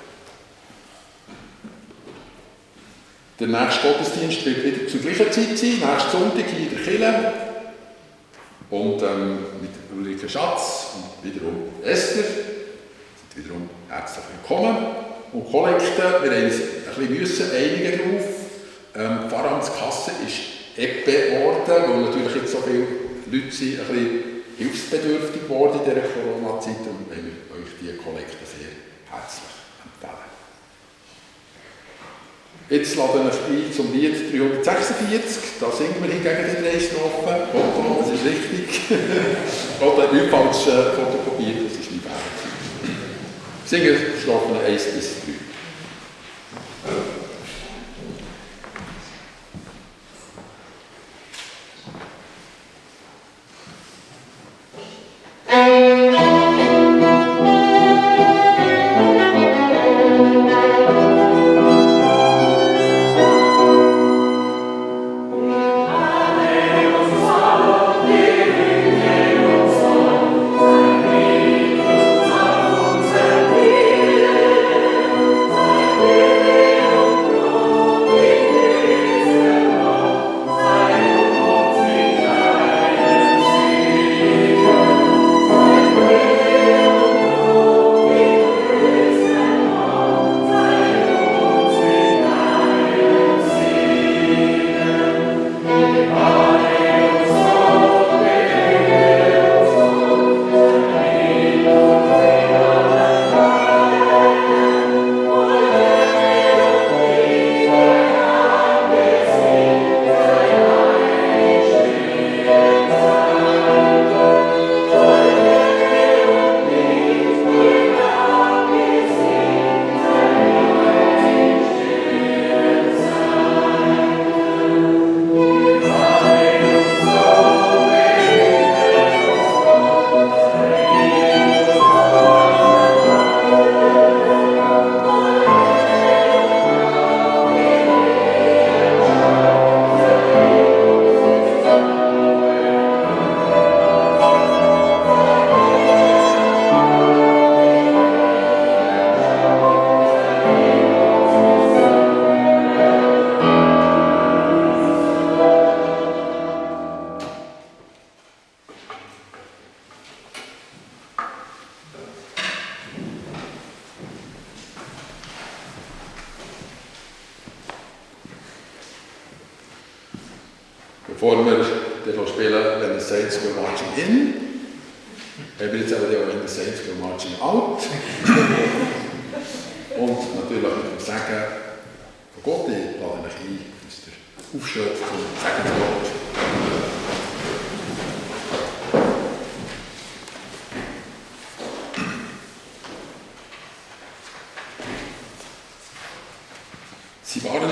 Der nächste Gottesdienst wird wieder zur gleichen Zeit sein, nächsten Sonntag hier in der Kirche. Und mit Ulrike Schatz und wiederum Esther sind wiederum herzlich willkommen. Und Kollekte, wir haben uns ein bisschen einigen drauf. Pfarramtskasse ist ebbe geworden, weil natürlich jetzt so viele Leute sind ein bisschen hilfsbedürftig geworden in dieser Corona-Zeit, und wir euch diese Kollekte sehr herzlich empfehlen. Jetzt laden wir ein zum Lied 346, da singen wir hingegen die 3 Strophen. Foto, das ist richtig. Oder nicht falsch fotokopiert, das ist nicht Fehler. Singen Strophen 1 bis 3. Bevor wir dann spielen, wenn der Saints Go Marching In, haben wir jetzt aber auch in der Saints Go Marching Out. Und natürlich mit dem Sagen von Gott, ich lade euch ein, dass ihr aufsteht zum Segenswort. Sie waren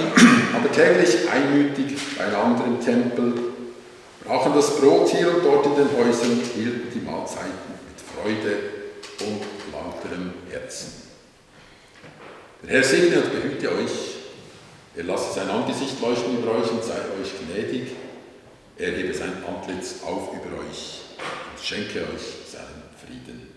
aber täglich einmütig beieinander im Tempel, brachen das Brot hier und dort in den Häusern, hielten die Mahlzeiten mit Freude und lauterem Herzen. Der Herr segne und behüte euch, er lasse sein Angesicht leuchten über euch und sei euch gnädig, er hebe sein Antlitz auf über euch und schenke euch seinen Frieden.